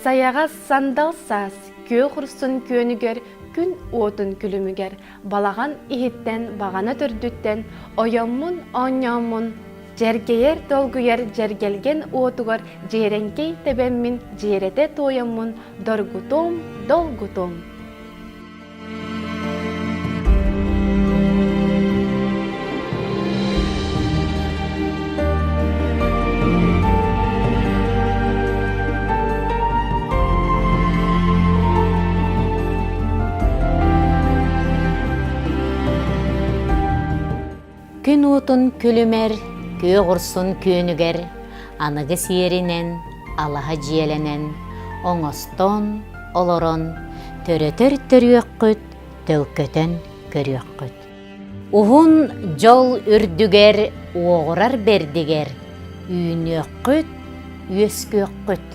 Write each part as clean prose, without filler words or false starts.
Сайаҕас сандал саас күөх урсун күөнүгэр күн уотун күлүмүгэр балаҕан иһиттэн баҕана төрдүттэн ойоммун оонньооммун дьэргэйэр долгуйар дьэргэлгэн уотугар дьиэрэҥкэй тэбэммин дьиэрэтэ туойаммын доргутуом долгутуом. Күн уутун күлүмэр, күөх урсун күөнүгэр аныгы сиэринэн, алаһа дьиэлэнэн, оҥостон, олорон, төрөтөр төрүөххүт, төлкөтөн көрүөххүт. Уһун дьол үрдүгэр, уоҕурар бэрдигэр үүнүөххүт, үөскүөххүт.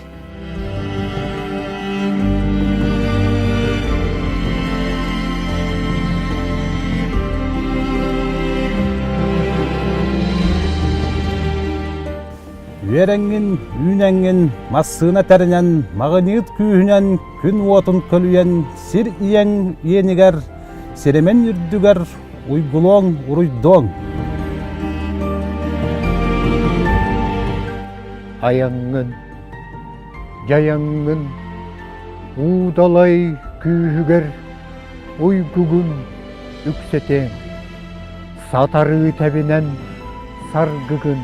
Үөрэҥҥин, үүнэҥҥин, массыына тэринэн, маҕыньыыт күүһүнэн күн уотун көлүйэн, сир ийэҥ иэнигэр, сирэмэн үрдүгэр уйгулуоҥ, уруйдуоҥ. Айаҥҥын, дьайаҥҥын, уу далай күүһүгэр уйгугун үксэтиэҥ, сатарыы тэбинэн саргыгын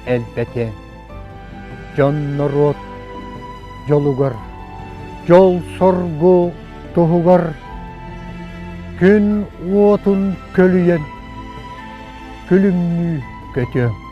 элбэтиэҥ. Дьон-норуот дьолугар, дьол-соргу туһугар күн уотун көлүйэн күлүмнүү көтүөҥ.